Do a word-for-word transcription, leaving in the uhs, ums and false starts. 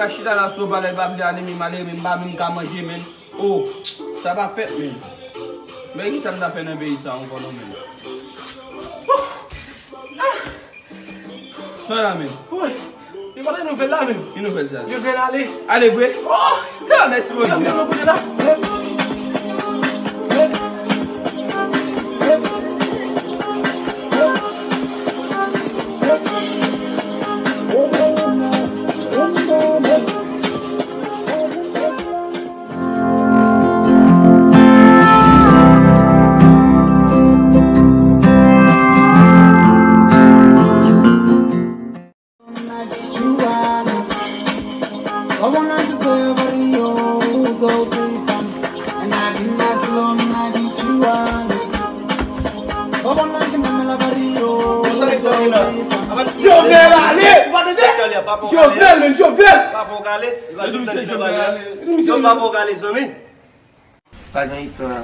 Ka chita la sou palè, l pa vle ale, men malere, men m pa menm ka manje, men. Oh, sa pa fèt, men. Men ki sa m ta fè nan peyi sa ankò non, men. Sa la, men. Woy, li pa nan nouvèl la, men. Ki nouvèl sa? Jovenel ale. Ale vre? Oh! Ah, mèsi, Bondye. Jovenel kote la. Jovenel ale! Ou pa tande? Jovenel, men Jovenel! Yo pa pran kale, zanmi. Pa gen istwa.